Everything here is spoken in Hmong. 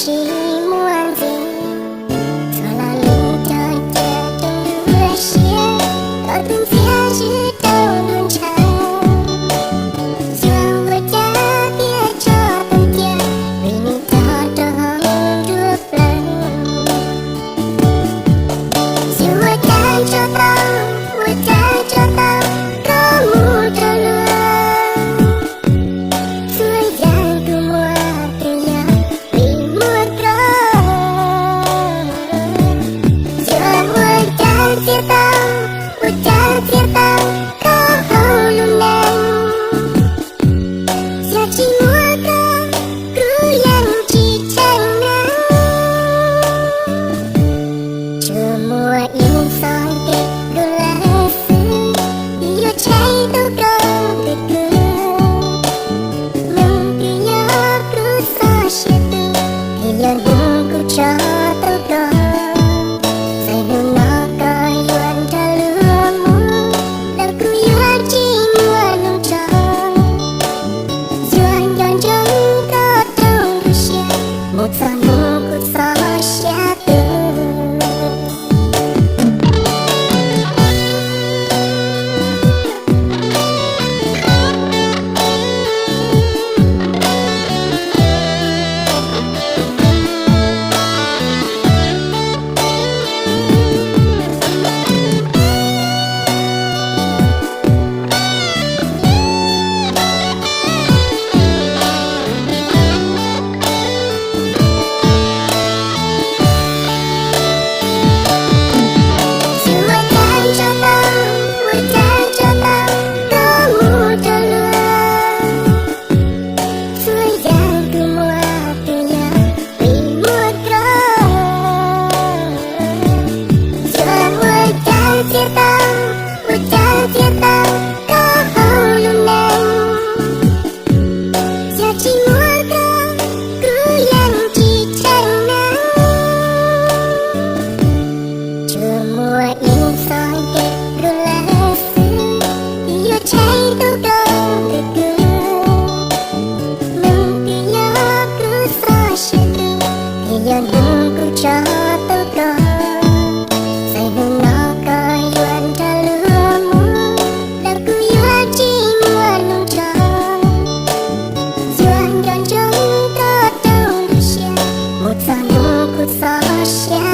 tsis muaj ntxiv. Txhua lo lus cog cia rau nruab siab, koj twb ntxias tsis tau ntuj ntshaw. Yuav ua cas thiaj tso tau cia, vim nws cog rau hauv nruab plawv. Yuav ua cas tso tau, ua cas tso tau, koj mus rau luag. Txhua yam kuj muaj twj yog vim muaj koj. Yuav ua cas txiav tau, ua cas txiav tau koj hauv lub neej. Yog tsis muaj koj, kuv yeej tsis tshee na. Tsuas muaj ib txoj kev dua lawm xwb, yuav tsheej tau koj ntws kws. Neeg twg yog kuv txoj sia tub, twb yog neeg kuv tso tau koj. Txawm hnub no koj yuav nrog luag mus, los kuv yuav tsis muaj hnub tso. Yuav nco ntsoov koj rau nruab siab, mus txog hnub kuv txoj sia tu. Txhua yam kuj muaj twj yog vim muaj koj. Yuav ua cas txiav tau, ua cas txiav tau koj hauv lub neej. Yog tsis muaj koj, kuv yeej tsis tshee na. Tsuas muaj ib txoj kev dua lawm xwb, yuav tsheej tau koj ntws kws. Neeg twg yog kuv txoj sia tub, twb yog neeg kuv tso tau koj. Txawm hnub no koj yuav nrog luag mus, los kuv yuav tsis muaj hnub tso. Yuav nco ntsoov koj rau nruab siab, mus txog hnub kuv txoj sia